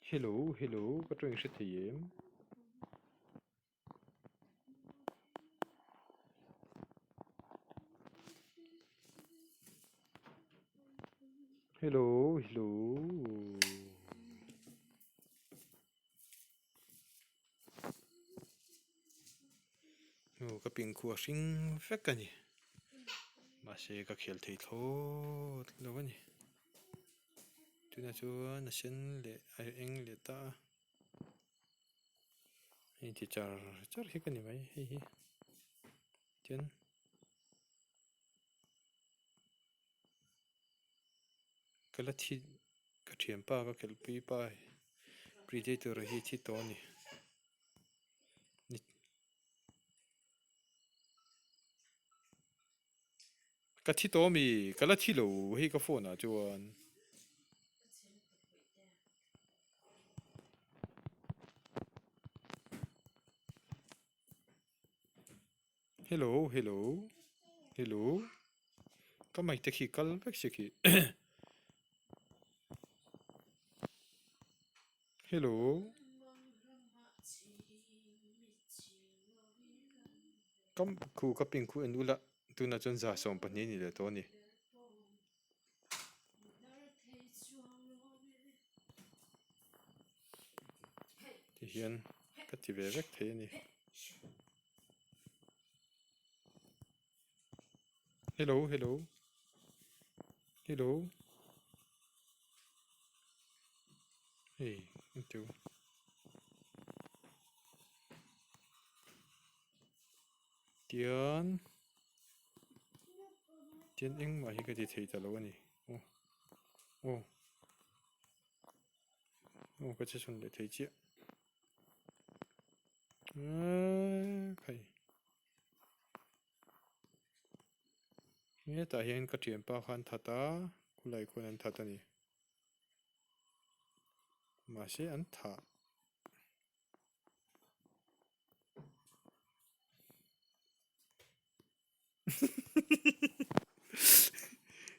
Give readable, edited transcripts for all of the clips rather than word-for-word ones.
Hello hello ka tawng hre thei em? Hello hello Aw ka ping khu a hring vek a ni mahse ka khel thei thlawt lo a ni tunah chuan a sen leh a eng leh ta a hei ti char char hi ka ni mai hei hi chuan ka la thi ka thianpa ka khelhpui pa predator hi thi tawh a ni. Ka thi tawh ami? Ka la thi lo hei ka phone ah chuan. Hello hello hello ka mic te khi kal vek si khi hello. Kam khu ka ping khu en ula tunah chuan 20 ni leh tawh a ni. Tihian ka ti ve vek thei a ni. Hello hello hello hei engteu tian tian engmah hi ka ti thei ta lo a ni aw aw. Aw ka che chhun leh thei chiah eee khai hetah hian ka thianpa khan that a khulai khuan an that a ni mahse an thah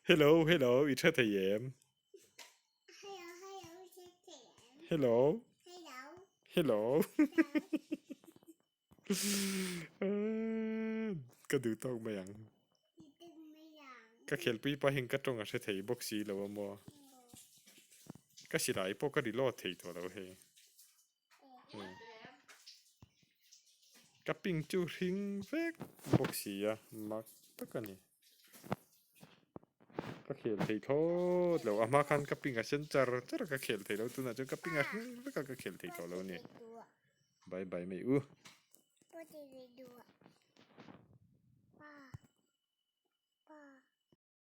Hello hello i tha thei em? Hello hello ka duh tawk mai ang ka khelpui pa hian ka tawng a hre thei bawk si lo a maw ka silai pawh ka reload thei tawh lo hei. Ka ping chu hring vek bawk si a mak tak a ni ka khel thei thlawt lo a hma khan ka ping a sen char char a ka khel thei lo tunah chuan ka ping a hring vek a ka khel thei tawh lo a ni bye bye mai u.